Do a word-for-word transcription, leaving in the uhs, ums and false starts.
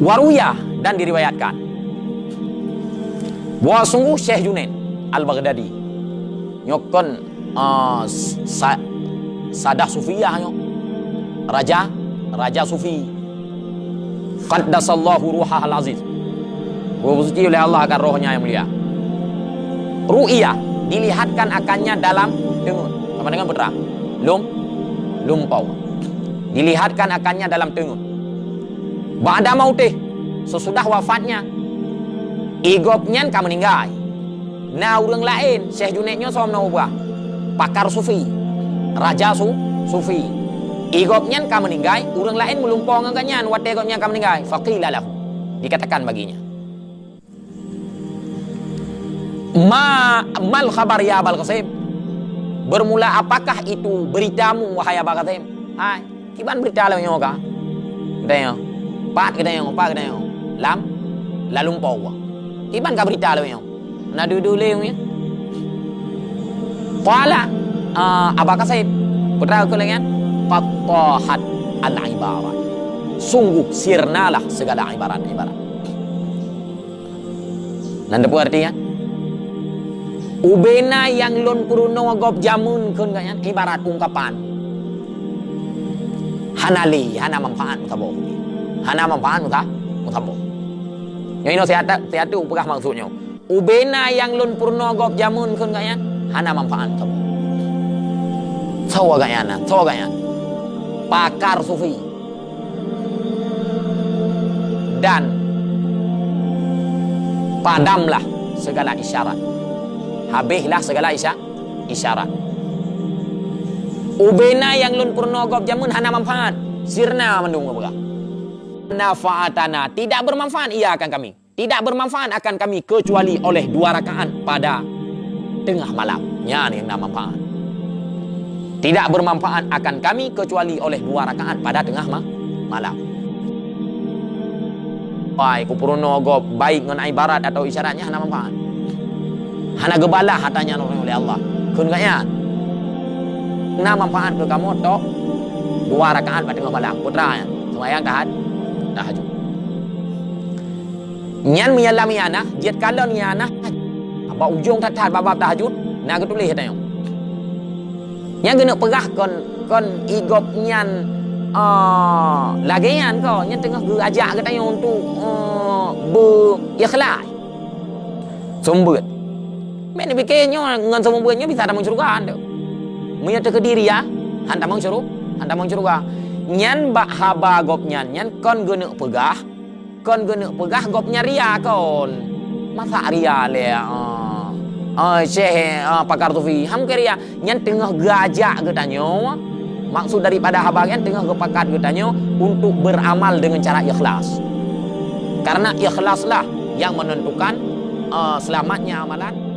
Waruya, dan diriwayatkan bahwa sungguh Syekh Junaid Al-Baghdadi nyoe kon, ah, sa-, sadah sufiyah nyoe. Raja, raja sufi. Qaddasallahu ruhahal aziz. Geusuci oleh Allah akan rohnya yang mulia. Ru'ya, dilihatkan akannya dalam teungeut. Sama dengan putra. Lum, lumpau. Dilihatkan akannya dalam teungeut. Ba'da mautih, sesudah wafatnya, i gobnyan ka meuninggai. Na ureuëng laén, Syekh Junaid nyoe som na ubah. Pakar sufi, raja su, sufi. I gobnyan ka meuninggai, ureuëng laén meulumpo ngon gobnyan watée gobnyan ka meuninggai. Faqila lahu, dikatakan baginya, "Ma, mal khabar ya Abal Qasim? Bermula apakah itu beritamu, wahai Abal Qasim?" Hai, kiban berita lagée nyoe ka? Geutanyoe. Pat geutanyoe, pat geutanyoe. Lam, lam lumpau. Kiban ka berita lagée nyoe? Na dudu lé nyoe. Qala, ah, Abal Qasim, putra keuh lagée nyan, "Fattahat al-ibarat." Sungguh sirnalah segala ibarat-ibarat. Nan teupeue arti nyan? Ubena nyang lôn peurunoe gob jameun kheun gobnyan ibarat ungkapan. Hana lé, hana manfaat meusaboh. Hana manfaat meusa, meusaboh. Nyoe inoe siat, siat peugah maksud nyoe. Ubena nyang lôn peurunoe gob jameun kheun gobnyan hana manfaat meusaboh. Soe gobnyan na, soe gobnyan? Pakar sufi. Dan padamlah segala isyarat. Habéhlah segala isya, isyarat. Ubena nyang lôn peurunoe gob jameun hana manfaat. Sirna mandum geupeugah. Nafa'atana, tidak bermanfaat ia akan kami. Tidak bermanfaat akan kami kecuali oleh dua rakaat pada tengah malam. Nyan nyang na manfaat. Tidak bermanfaat akan kami kecuali oleh dua rakaat pada tengah ma, malam. Pai, kupeurunoe gob baik ngon ibarat atau isyarat nyan hana manfaat. Hana geubalah ata nyan oleh Allah. Kheun gobnyan, na manfaat keu kamoe tok dua rakaat bak teungoh malam. Putra nyan, seumayang tahaj, tahajud. Nyan meunyalam ianah, jeuet kalon ianah. Bak ujong that-that bab-bab tahajud, na geutuléh geutanyoe. Nyan geuneuk peugah kon, kon i gobnyan, ah, lagée nyan ko, nyan teungoh geuajak geutanyoe untuk, eh, beu ikhlas. Seumeubeuet. Meuneubike nyoe ngon seumeubeuet nyoe bisa tamong syeuruga, han teuh. Meunyoe teukeudi ria, han tamong syeuruga, han tamong syeuruga. Nyan bak haba gobnyan, nyan kon geuneuk peugah, kon geuneuk peugah gobnyan ria kon. Masa ria lé, ah, ah, Syekh, ah, pakar sufi, han keu ria. Nyan teungoh geuajak geutanyoe, maksud daripada haba nyan teungoh geupakat geutanyoe untuk beramal dengan cara ikhlas. Karena ikhlaslah yang menentukan, eh, selamatnya amalan.